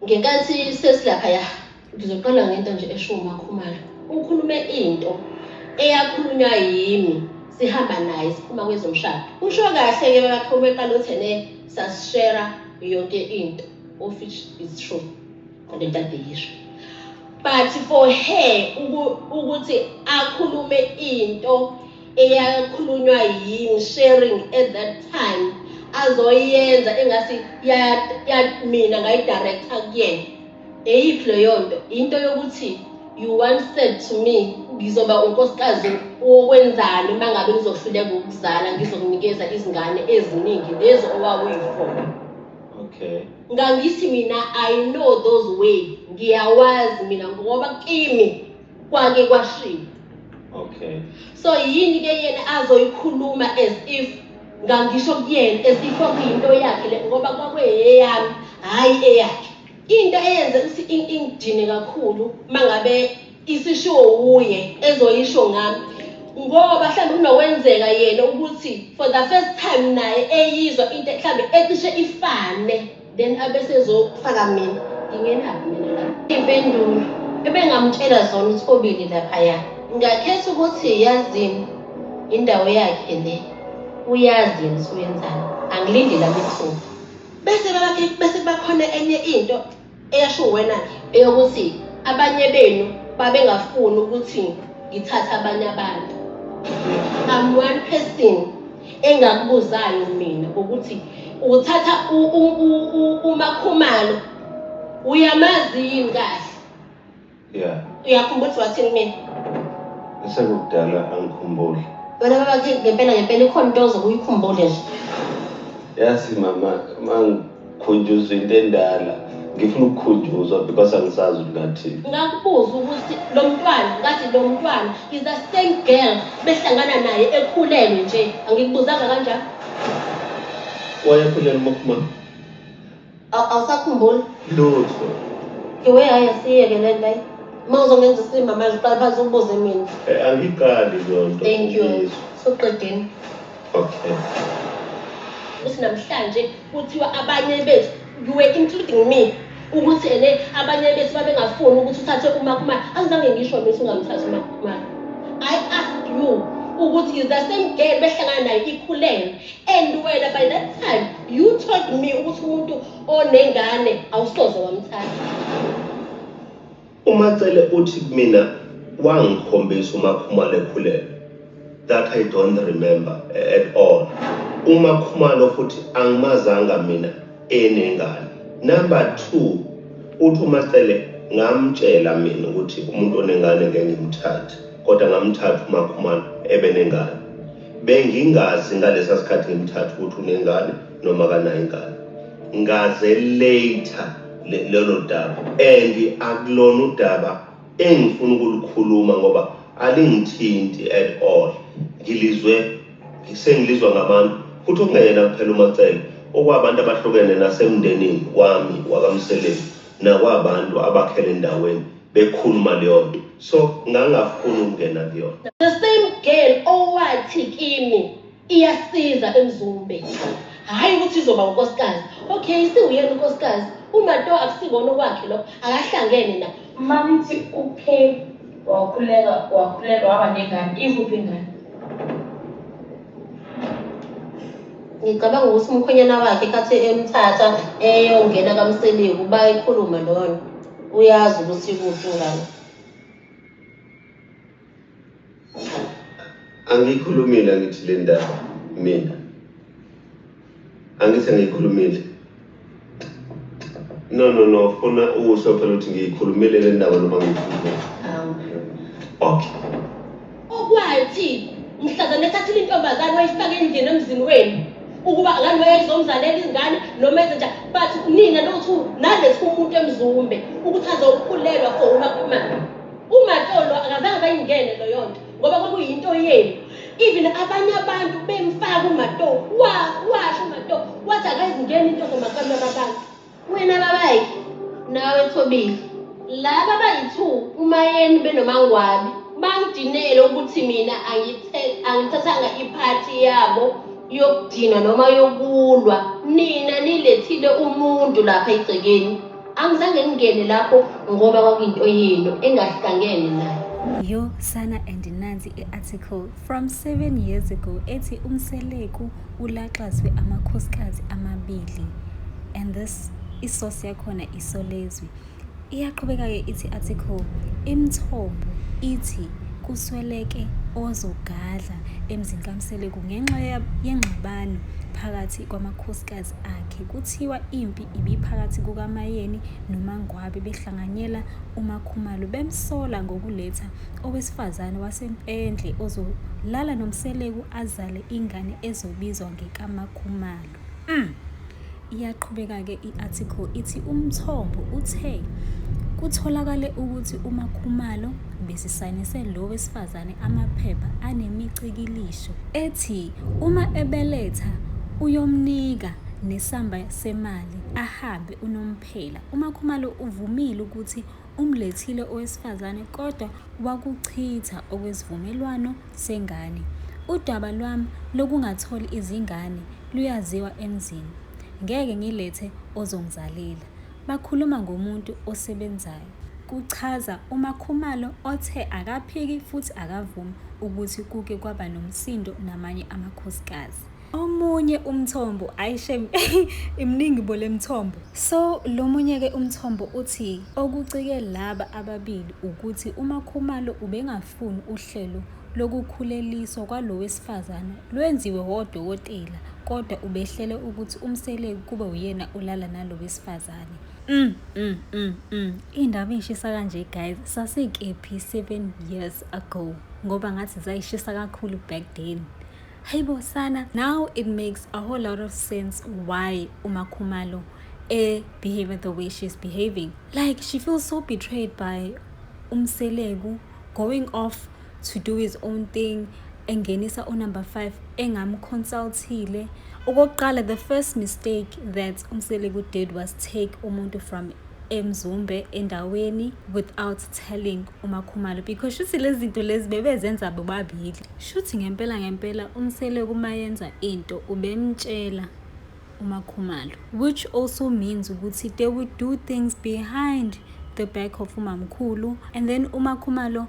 Ngenkathi sesilaphaya, ngizoqala ngento nje eshiwo uMaKhumalo. Ukhulume into eyakhulunywa yimi sihamba naye siphuma kwezomshado. Usho kahle-ke bakhe uma eqala uthi ene sasishera yonke into, of which is true lento ade yisho. But for her ukuthi akhulume into eyakhulunywa yimi sharing at that time azoyenza engasi ya, ya mina ngayidirector kuyena eyiphi leyo nto into yokuthi you once said to me ngizoba unkosikazi wokwenzani uma ngabe ngizohluleka ukuzala ngizokunikeza izingane eziningi lezi owawuyifuna. Okay. Ngangithi mina I know those way, ngiyawazi mina ngoba kimi kwake kwashiwo. Okay. So yini ke yena azoyikhuluma as if ngangisho kuyena, as if kwakuyinto yakhe le, ngoba kwakweyeyami hhayi eyakhe. Into eyenze ukuthi ingidine kakhulu mangabe isishiwo wuye ezoyisho ngami, ngoba mhlawumbe kunokwenzeka yena ukuthi for the first time naye eyizwa into mhlawumbe ecishe ifane, then abese ezofaka mina. Ngingenaphi mina lapho? Iy'mpendulo ebengamtshela zona uThobile laphaya. Ngakhetha ukuthi yazini indawo yakhe le, uyazi yena ukuthi uyenzani, angilindi lami ithuba. Bese babakhe bese kuba khona enye into eyasho wena-ke eyokuthi abanye benu babengafuni ukuthi ngithathe abanye abantu. I'm one person engakubuzayo mina ukuthi uthatha uMakhumalo uyamazi yini kahle? Yeah. Uyakhumbula ukuthi wathini kumina? Sekukudala angikhumbuli. Wena babakhe ngempela ngempela ikhona into ozobe uyikhumbule nje. Yazi mama, mangikhunjuzwa into endala, ngifuna ukukhunjuzwa because angisazi ukuthi ngathini. Ngakubuza ukuthi lo mntwana, ngathi lo mntwana is the same girl behlangana naye ekhulelwe nje. Angikubuzanga kanjalo? Wayekhulelwe uMakhumalo? Awusakhumbuli? Lutho. Ngiwe hayi asiyeke le nto. Uma uzongenza isilima manje uqale phansi ubuze mina. Eh, angiqali leyo nto. Thank you. Ngizwe. Suqedini. Okay. Ukuthi namhlanje kuthiwa abanye bethu, you were including me, ukuthi ene abanye bethu babengafuni ukuthi uthathe uMakhumalo. Angizange ngisho mina ukuthi ungamthathi uMakhumalo. I asked you ukuthi is the same girl behlangana naye ikhulelwe. And wena by that time you told me ukuthi umuntu onengane awusoze wamthatha. UMaCele uthi kumina wangikhombisa uMaKhumalo ekhulelwe. That I don't remember at all. UMaKhumalo futhi angimazanga mina enengane. Number 2 uthi uMaCele ngamtshela mina ukuthi umuntu onengane ngeke ngimthathe, kodwa ngamthatha uMaKhumalo ebenengane. Bengingazi ngalesa sikhathi ngimthatha ukuthi unengane noma akanayo ingane. Ngaze later lelo daba, and akulona udaba engifuna ukulukhuluma ngoba alingithinti at all. Ngilizwe sengilizwa ngabantu futhi okungeyena kuphela uMaCele, okwabantu abahlukene nasemndenini wami wakaMseleku nakwabantu abakhele endaweni bekhuluma leyo nto, so ngangafuni ukungena kuyona. The same girl owathi kimi iyasiza eMzumbe, hhayi ukuthi izoba unkosikazi. Okay, isiwuyena unkosikazi. UMato akusikona okwakhe lokho, akahlangene na. Manithi uke wakhuleka wakhulelwa waba nengane, ikuphi ingane? Ngicabanga ukuthi umkhwenyana wakhe khathi emthatha eyongena kaMseleku bayikhuluma lona. Uyazi ukuthi ikuphi ingane. Angiyikhulumile angithi le ndaba mina. Angithi angiyikhulumile. No no no, funa usho phela ukuthi ngiyikhulumile le ndaba noma ngiyikhulumile. Okay. Okwathi mhlazane ethathile intombazane wayifaka endlini emzini wenu ukuba ngani wayezomzalela izingane noma enze njani, but nina lutho naletha umuntu eMzumbe ukuthi azokhulelwa for uMakhumalo. UMatolo akazange bayingene leyo nto ngoba kwakuyinto yenu. Even abanye abantu bemfaka uMato, washo uMato wathi akayizingeni into zomakamera abantu. Wena babayike nawe Thobile, laba bayi-two uMayeni benoMangwabi bangidinele ukuthi mina angithathanga iphathi yabo yokudinwa noma yokulwa. Nina nilethile umuntu lapha egcekeni. Angizange ngingene lapho ngoba kwakuyinto yenu engahlangene nayo. Yo sana and nansi i-article from 7 years ago ethi uMseleku ulaxazwe amakhosikazi amabili and this isource yakhona iSolezwe. Iyaqhubeka-ke ithi article imithombo ithi kusweleke ozogadla emzini kaMseleku ngenxa yengxabano phakathi kwamakhosikazi akhe. Kuthiwa impi ibiphakathi kukaMaYeni noMaNgwabe behlanganyela uMaKhumalo bemsola ngokuletha owesifazane waseMpendle ozolala noMseleku azale ingane ezobizwa ngekaMaKhumalo. Mm. Iyaqhubeka-ke i-article ithi umthombo uthe kutholakale ukuthi uMaKhumalo besisayinise lo wesifazane amaphepha anemicikilisho ethi uma ebeletha uyomnika nesamba semali ahambe unomphela. UMaKhumalo uvumile ukuthi umlethile owesifazane kodwa wakuchitha okwesivumelwano sengane. Udaba lwami lokungatholi izingane luyaziwa emzini. Ngeke ngilethe ozongizalela. Bakhuluma ngomuntu osebenzayo, kuchaza uMaKhumalo othe akaphiki futhi akavumi ukuthi kuke kwaba nomsindo namanye amakhosikazi. Omunye umthombo, ayi shame iminingi bo lemthombo. So lo munye-ke umthombo uthi okucike laba ababili ukuthi uMaKhumalo ubengafuni uhlelo lokukhuleliswa kwalo wesifazane lwenziwe wodokotela kodwa ubehlele ukuthi uMseleku kube uyena olala nalo wesifazane. Mm, mm, mm, mm. Indaba ishisa kanje guys, sasikephi 7 years ago ngoba ngathi zayishisa kakhulu back then. Hayibo sana, now it makes a whole lot of sense why uMaKhumalo e behaving the way she's behaving. Like she feels so betrayed by uMseleku going off to do his own thing engenisa unumber 5 engamconsultile. Okokuqala, the first mistake that uMseleku did was take umuntu from eMzumbe endaweni without telling uMaKhumalo because shuthi lezi zinto lezi bebezenza bobabili. Shuthi ngempela ngempela uMseleku uma yenza into ubemtshela uMaKhumalo, which also means ukuthi they would do things behind the back of umamkhulu and then uMaKhumalo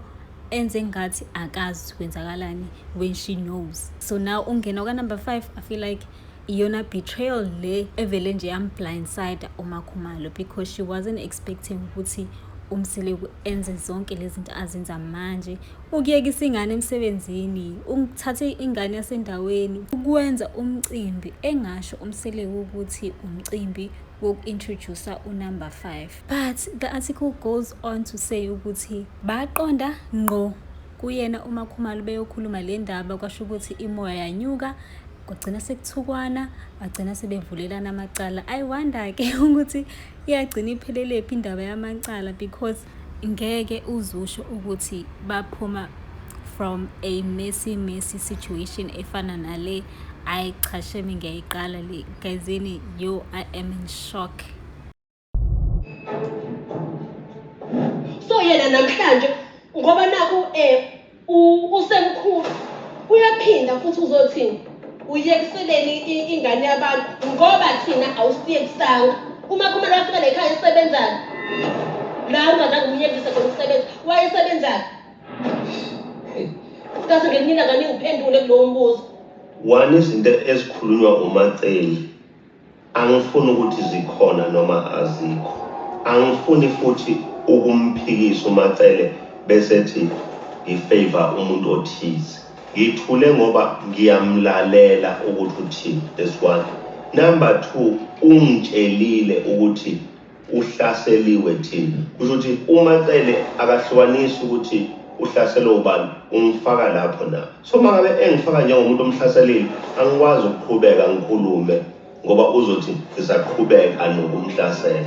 enze ngathi akazi kwenzakalani when she knows. So now ungena kwa number 5, I feel like iyona betrayal le evele nje yam-blindside uMaKhumalo because she wasn't expecting ukuthi uMseleku enze zonke lezi zinto azenza manje, ukuyekisa ingane emsebenzini, ukuthatha ingane yasendaweni, ukwenza umcimbi engasho uMseleku ukuthi umcimbi woku-introduce unumber 5. But the article goes on to say ukuthi baqonda ngqo kuyena uMaKhumalo beyokhuluma le ndaba, kwasho ukuthi imoya yanyuka, kwagcina sekuthukwana, bagcina sebevulelana amacala. I wonder-ke ukuthi iyagcina iphelele phi indaba yamacala because ngeke uzusho ukuthi baphuma from a messy messy situation efana nale. Ayi cha shame, ngiyayiqala le gayizini. Yo, I am in shock. So yena namhlanje ngoba naku usemkhulu uyaphinda futhi uzothini, uyekiseleni ingane yabantu ngoba thina awusiyekisanga. Uma kumele wafika la ekhaya esebenzani la ungazange umyekise khona ukusebenza, wayesebenzani? Kase ngelinye ilanga ningiphendule kulowo mbuzo. One, izinto ezikhulunywa uMaCele angifuni ukuthi zikhona noma azikho. Angifuni futhi ukumphikisa uMaCele bese ethi ngifavor umuntu othize. Ngithule ngoba ngiyamlalela ukuthi uthini. That's one. Number two, ungitshelile ukuthi uhlaseliwe thina. Kusho ukuthi uMaCele akahlukanisi ukuthi uhlaselwe ubani, ungifaka lapho na. So uma ngabe engifaka njengomuntu omhlaselile, angikwazi ukuqhubeka ngikhulume ngoba uzothi ngisaqhubeka nokumhlasela.